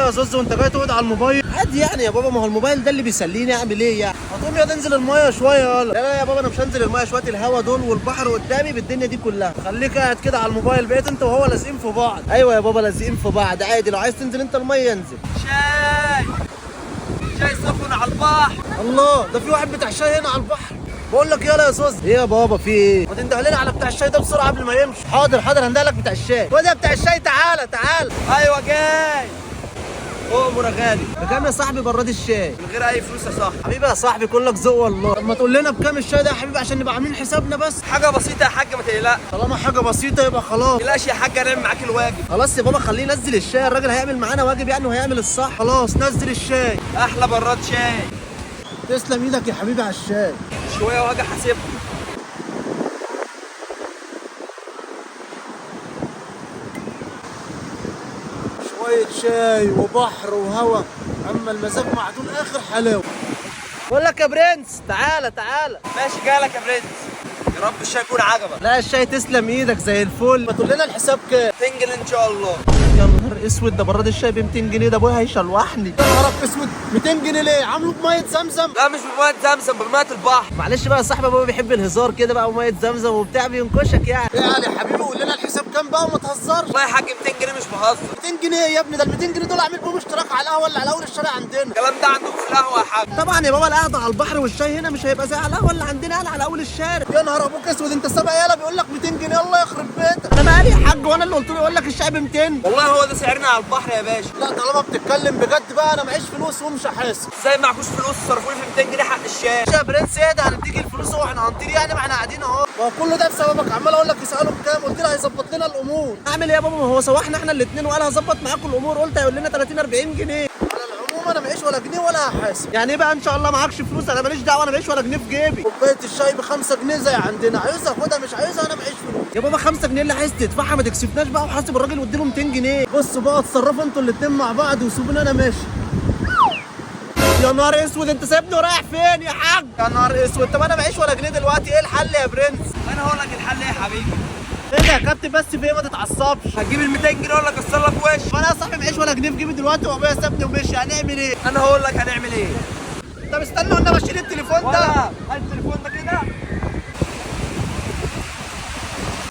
المية يا زوز وانت جاي تقعد على الموبايل؟ عادي يعني يا بابا، ما هو الموبايل ده اللي بيسليني، اعمل ايه يعني؟ هتقوم يا تنزل المية شوية. يلا لا لا يا بابا، انا مش هنزل المية، شوية الهوا دول والبحر قدامي بالدنيا دي كلها. خليك قاعد كده على الموبايل، بقيت انت وهو لازقين في بعض. ايوه يا بابا لازقين في بعض عادي، لو عايز تنزل انت المية انزل. شاي شاي سخن على البحر. الله، ده في واحد بتاع شاي هنا على البحر. بقول لك يلا يا زوز. ايه يا بابا في ايه؟ ما تنده لنا على بتاع الشاي ده بسرعة قبل ما يمشي. حاضر حاضر، هنده لك بتاع الشاي. وده بتاع الشاي، تعالى تعالى. ايوه جاي. اؤمر يا غالي. بكام يا صاحبي براد الشاي؟ من غير اي فلوس يا صاحبي. حبيبي يا صاحبي كلك ذوق والله. طب ما تقول لنا بكام الشاي ده يا حبيبي عشان نبقى عاملين حسابنا بس. حاجة بسيطة يا حاج ما تقلقش. طالما حاجة بسيطة يبقى خلاص. ما تقلقش يا حاج، هنعمل معاك الواجب. خلاص يا بابا خليه ينزل الشاي، الراجل هيعمل معانا واجب يعني وهيعمل الصح. خلاص نزل الشاي. احلى براد شاي. تسلم ايدك يا حبيبي على الشاي. شوية وهاجي احاسبكم. شوية شاي وبحر وهوا، اما المزاج معدول اخر حلاوة. بقول لك يا برنس، تعالى تعالى. ماشي جالك يا برنس. يا رب الشاي يكون عجبك. لا الشاي تسلم ايدك زي الفل. ما تقول لنا الحساب كام؟ 200 جنيه ان شاء الله. يا نهار اسود، ده براد الشاي ب 200 جنيه، ده ابويا هيشلوحني. يا نهار اسود، 200 جنيه ليه؟ عامله بميه زمزم؟ لا مش بميه زمزم، بميه البحر. معلش بقى يا صاحبي، ابويا بيحب الهزار كده بقى، ومية زمزم وبتاع بينكشك يعني. يعني يا حبيبي قول لنا الحساب كام بقى وما تهزرش. والله يا حاج 200 جنيه مش بهزر. 200 جنيه يا ابني؟ ده ال 200 جنيه دول عامل بيهم اشتراك على القهوة اللي على اول الشارع عندنا. الكلام ده عندكم في القهوة يا حاج. طبعا يا بابا، القعدة على البحر والشاي هنا مش هيبقى زي على القهوة اللي عندنا انا على اول الشارع. يا نهار ابوك اسود، انت سابق يالا بيقول لك 200 جنيه، الله يخرب بيتك. انا مالي يا حاج، وانا اللي قلت له يقول لك الشاي ب 200. والله هو ده سعرنا على البحر يا باشا. لا طالما بتتكلم بجد بقى، انا معيش فلوس ومش هحاسب. ازاي معكوش فلوس؟ صرفوا لي في 200 جنيه حق الشاي. يا برنس ايه ده، هنديك الفلوس واحنا هنطير يعني؟ ما احنا قاعدين اهو. ما هو كله ده بسببك، عمال اقول لك اساله بكام، قلت له هيظبط لنا الامور. اعمل ايه يا بابا؟ ما هو سوحنا احنا الاثنين وقال هظبط معاكم الامور، قلت هيقول لنا 30 40 جنيه. على العموم انا معيش ولا جنيه ولا هحاسب. يعني ايه بقى ان شاء الله معكش فلوس؟ انا ماليش دعوه، انا معيش ولا جنيه في جيبي. كوباية الشاي ب 5 جنيه زي عندنا، عايزها خدها، مش عايزها انا معيش فلوس. يا بابا 5 جنيه اللي عايز تدفعها ما تكسفناش بقى، وحاسب الراجل واديله 200 جنيه. بصوا بقى اتصرفوا انتوا الاثنين مع بعض وسيبوني انا ماشي. يا نهار اسود، انت سايبني ورايح فين يا حاج؟ يا نهار اسود، طب انا معيش ولا جنيه دلوقتي، ايه الحل يا برنس؟ انا هقول لك الحل ايه يا حبيبي. ايه ده يا كابتن؟ بس في ايه؟ ما تتعصبش. هتجيب ال 200 جنيه ولا اكسر لك وش؟ انا يا صاحبي معيش ولا جنيه في جيبي دلوقتي، وابويا سابني ومشي، هنعمل ايه؟ انا هقول لك هنعمل ايه. طب استنى وانا بشيل التليفون ده. ولا هات التليفون ده كده.